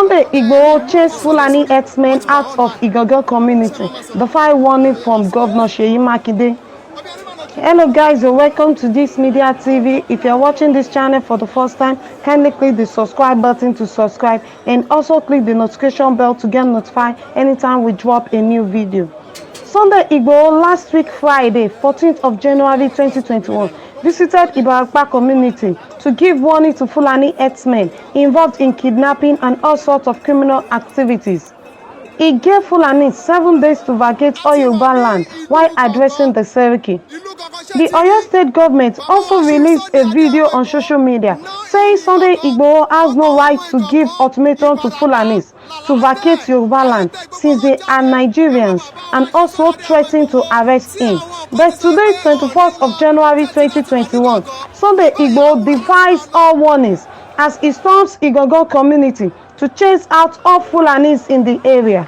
Sunday Igboho chased Fulani herdsmen out of Igangan community, defy warning from Governor Seyi Makinde. Hello guys, you're welcome to this media TV. If you're watching this channel for the first time, kindly click the subscribe button to subscribe and also click the notification bell to get notified anytime we drop a new video. Sunday Igboho last week Friday, 14th of January 2021, visited Ibarapa community to give warning to Fulani herdsmen involved in kidnapping and all sorts of criminal activities. He gave Fulani 7 days to vacate all Yoruba land while addressing the Seriki. The Oyo State government also released a video on social media saying Sunday Igboho has no right to give ultimatum to Fulanis to vacate Yoruba land since they are Nigerians, and also threatened to arrest him. But today, 21st of January 2021, Sunday Igboho defies all warnings as he storms Igangan community to chase out all Fulanis in the area.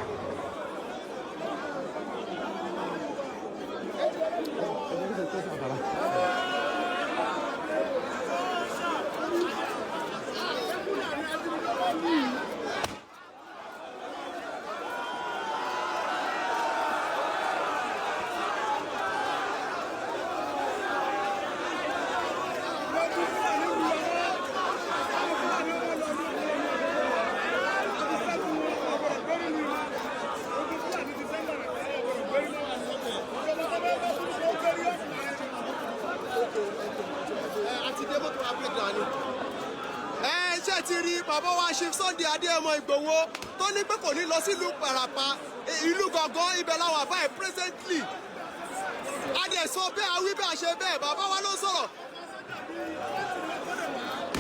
Àti dé mọ́tò wa, playground ni. Ẹ ṣe ti rí bàbá wa Chief Sunday Adéyẹmọ Ìgbòho tó ní pé kò ní lọ sílùú Ìbàràpá, ìlú Gàngán, ibẹ̀ làwọn àbáyé presently. Adẹ̀sọ bẹ́ẹ̀, awí bẹ́ẹ̀, ṣe bẹ́ẹ̀. Bàbá wa ló ń sọ̀rọ̀,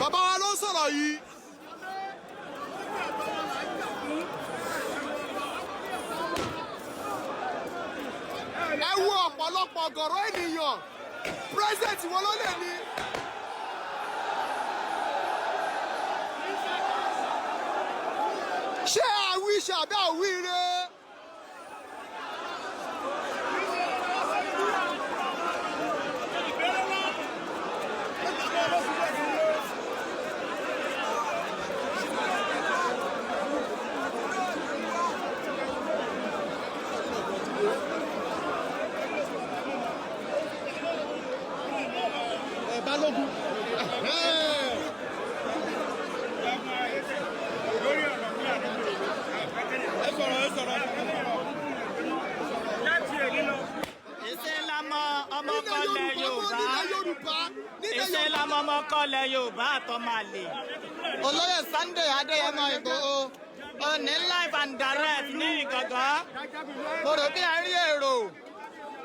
bàbá wa ló ń sọ̀rọ̀ yìí. Ẹ wo ọ̀pọ̀lọpọ̀ ọ̀gọ̀rọ̀ ènìyàn present wọn ló lè ní. Ṣé àwíṣe àbí àwíire? Ẹ Balógun. Ẹ sọ̀rọ̀, ẹ sọ̀rọ̀. Ìṣe la mọ ọmọ Nílẹ̀ kọlẹ̀ Yorùbá Yorùbá. Nílẹ̀ Yorùbá, nílẹ̀ Ìṣe la Yorùbá. mọ ọmọ kọlẹ̀ Yorùbá àtọmọ àlè. Olóyè Sunday Adéyẹmọ Ìgbòho òní, live and direct ní Ìgàngán. Mo rò bí a rí èrò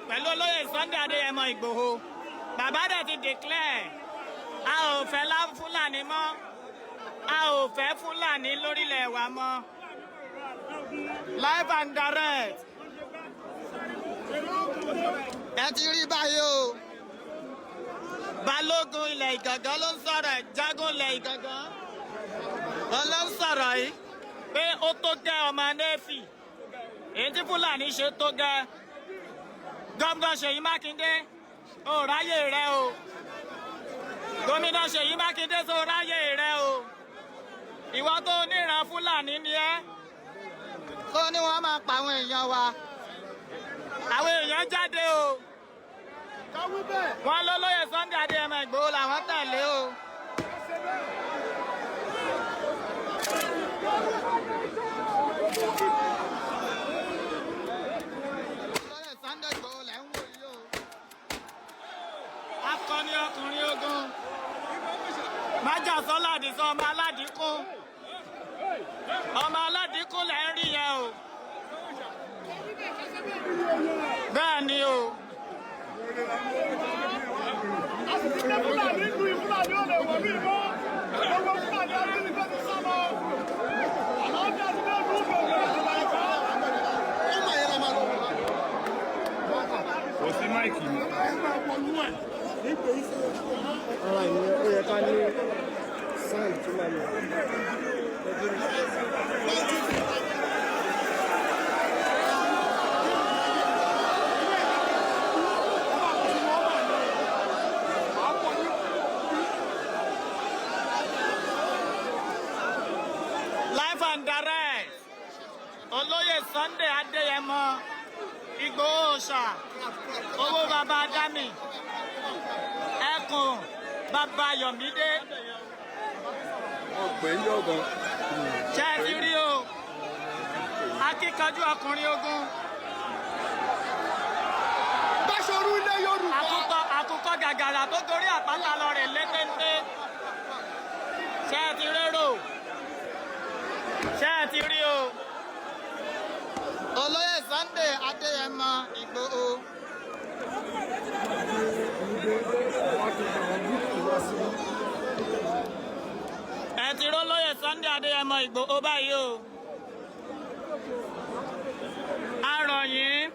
pẹ̀lú olóyè Sunday Adéyẹmọ Ìgbòho. Bàbá dẹ̀ ti declare, a ò fẹ́ lá Fúlàní mọ́, a ò fẹ́ Fúlàní lórílẹ̀ wa mọ́. Live and direct. Ẹ ti rí báyìí o, Balógun ilẹ̀ Ìgàngán ló ń sọ̀rọ̀, Jagun ilẹ̀ Ìgàngán wọn ló ń sọ̀rọ̀ yìí pé ó tó gẹ́, ọmọ nẹ́ẹ̀fì èyí tí Fúlàní ṣe tó gẹ́. Gómìnà Ṣèyí Mákindé, ó ráyè rẹ o. Gómìnà Ṣèyí Mákindé, tó ráyè rẹ o. Ìwọ tó níran Fúlàní ni ẹ́, tó ní wọ́n máa pa àwọn èèyàn wa. Àwọn èèyàn jáde o, wọ́n lólóyè Sunday Adéyẹmọ Ìgbòho làwọn tẹ̀lé o. Olóyè Sunday Ìgbòho lẹ́ ń wò yìí o. Akọni ọkùnrin ogun, májàsọ́lá àdìsọ́, ọmọ aládìkún, ọmọ aládìkún lẹ́ ń rí yẹn o. Bẹ́ẹ̀ ni o. Fúlàní lu Fúlàní ò lè wọ̀ mí mọ́. Gbogbo Fúlàní ajínigbé ti sá lọ. Àlàáfíà ti dé ìlú Ìgbòho Ìbàràpá. Ó mà yẹn la máa lọ. Kò sí mic ni. Ara ìyẹn ó yẹ ká ní sound tó máa lọ. Live and direct. Owó bàbá Dami, ẹkùn bàbá Yọ̀mídé. Ọ̀pẹ̀ ń yọ̀gàn. Ṣé ẹ ti rí o? Akíkanjú ọkùnrin ogun. Báṣọ̀run ilẹ̀ Yorùbá. Àkùkọ gàgàrà tó gorí àpáta lọ rè létéńté. Ṣé ẹ ti rérò? Ṣé ẹ ti rí o? Olóyè Sunday Adéyẹmọ Ìgbòho. Ẹ ti rólóyè Sunday Adéyẹmọ Ìgbòho báyìí o. A rọ̀ yín.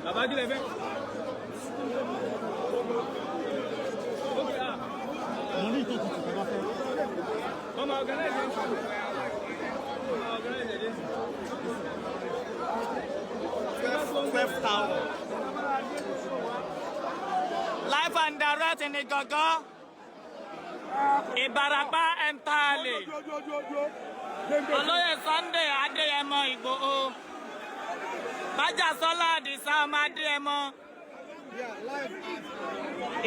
Bàbá kí lẹ fẹ́? Wọ́n máa organize ẹ̀. Wọ́n máa organize ẹ̀ lẹ́sìn. 12,000. Live and direct in Igangan. Ìbàràpá entirely. Olóyè Sunday Adéyẹmọ Ìgbòho. Bájàsọ́lá Àdìsá ọmọ Adéyẹmọ.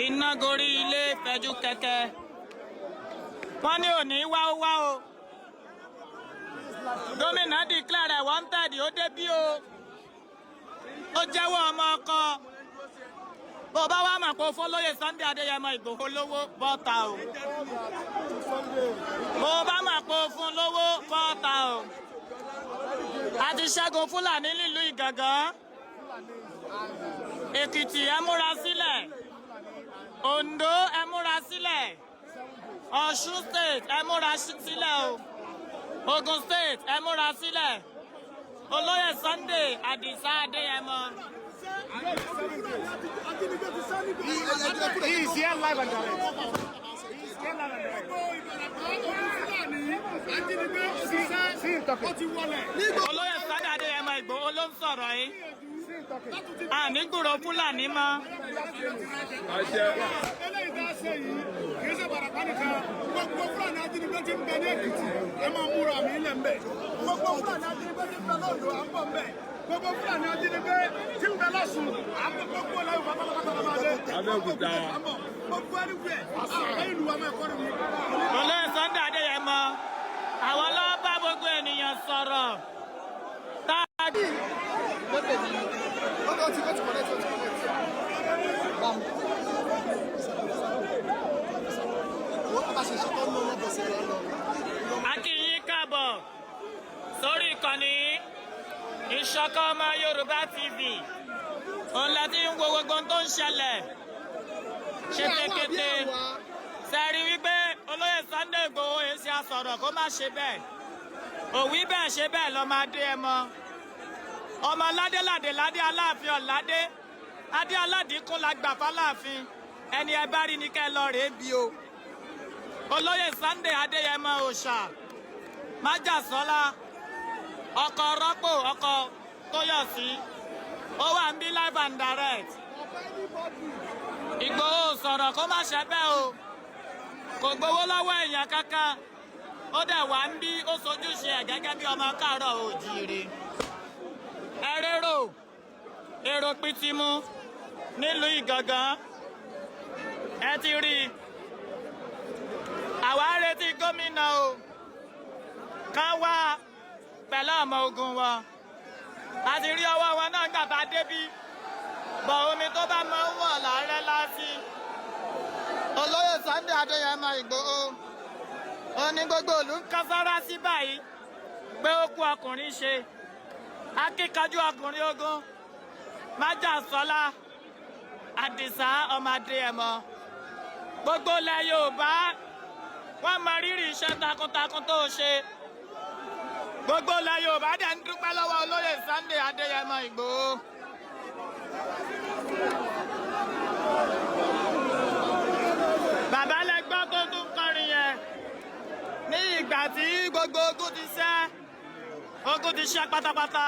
Iná gorí ilé fẹjú kẹ̀kẹ́. Wọ́n ní òní wá ó wá o. Gómìnà declare wanted, ó débí o. Ó jẹ́wọ́ ọmọ ọkọ. Bó o bá wá mọ̀ pé o fọlóyè Sunday Adéyẹmọ Ìgbòho lówó, bọ́ta o. Bó o bá mọ̀ pé o fún lówó, bọ́ta o. A ti ṣẹ́gun Fúlàní nílùú Ìgàngán. Èkìtì, ẹ múra sílẹ̀. Oǹdó, ẹ múra sílẹ̀. Ọ̀ṣun State, ẹ múra sílẹ̀ o. Ogun State, ẹ múra sílẹ̀. Olóyè Sunday Àdìsá Adéyẹmọ. He is here live and direct. He is here live and direct. See him talking. Olóyè Sunday Adéyẹmọ Ìgbòho ló ń sọ̀rọ̀ yìí. Àní gbúrò Fúlàní mọ́. Àṣẹ. Eléyìí tá a ṣe yìí kì í ṣe Ìbàràpá nìkan. Gbogbo Fúlàní ajínigbé tí ń bẹ ní Èkìtì, ẹ máa múra mi ilẹ̀ ń bẹ̀. Gbogbo Fúlàní ajínigbé tí ń bẹ lóńdó, à ń bọ̀ ń bẹ̀. Gbogbo Fúlàní ajínigbé tí ń bẹ lọ́sùn, à ń bọ̀. Gbogbo ọ̀la Yorùbá pátápátá la máa dé. Abẹ́òkúta. À ń bọ̀ gbogbo ẹniwẹ̀ àwọn ìlú wa máa kọ́ ni mi. Olóyè Sunday Adéyẹmọ, àwọn ló bá gbogbo ènìyàn sọ̀rọ̀ tá a Ó ti connect, ó ti connect. Bam. Wọ́n bá ṣe ṣe tán ní ọmọ bọ̀sẹ̀ rẹ̀ lọ. A kí yín káàbọ̀ sórí ìkànnì Ìṣọ̀kan Ọmọ Yorùbá TV. Òun la ti ń wo gbogbo ohun tó ń ṣẹlẹ̀ ṣe kékété. Sẹ́rí wípé olóyè Sunday Igboho èsì àsọ̀rọ̀ kó má ṣe bẹ́ẹ̀, òwí bẹ́ẹ̀ ṣe bẹ́ẹ̀ lọ́ máa dé ẹ mọ́. Ọmọ ládéládé ládé Aláàfin ọ̀ládé adé aládìkún la gbà fáláàfin. Ẹni ẹ bá rí ni kẹ́ ẹ lọ rèé bí o. Olóyè Sunday Adéyẹmọ òòṣà májàsọ́lá, ọkọ̀ rọ́pò ọkọ̀ tóyọ̀sí, ó wà ń bí live and direct. Ìgbòho sọ̀rọ̀ kó má ṣe bẹ́ẹ̀ o. Kò gbowó lọ́wọ́ èèyàn kankan. Ó dẹ̀ wá ń bí, ó sojúṣe ẹ̀ gẹ́gẹ́ bí ọmọ káàárọ̀ oòjíire. Ẹ rérò èrò pitimu nílùú Ìgàngán. Ẹ ti rí i. Àwa ń retí gómìnà o, kán wá pẹ̀lú ọmọ ogun wọn. A ti rí ọwọ́ wọn náà gbà bá débí bọ̀. Omi tó bá máa ń wọ̀ láàrẹ́ lásì. Olóyè Sunday Adéyẹmọ Ìgbòho, ó ní gbogbo ìlú ń kán sára sí báyìí pé ó kú ọkùnrin ṣe, akíkanjú ọkùnrin ogun, májàsọ́lá Àdìsá ọmọ Adéyẹmọ. Gbogbo ilẹ̀ Yorùbá, wọ́n mọ rírì iṣẹ́ takuntakun tó ṣe. Gbogbo ilẹ̀ Yorùbá dẹ̀ ń dúpẹ́ lọ́wọ́ olóyè Sunday Adéyẹmọ Ìgbòho. Bàbá lẹ gbọ́ tó tún kọrin yẹn ní ìgbà tí gbogbo ogun ti ṣẹ́, ogun ti ṣẹ́ pátápátá.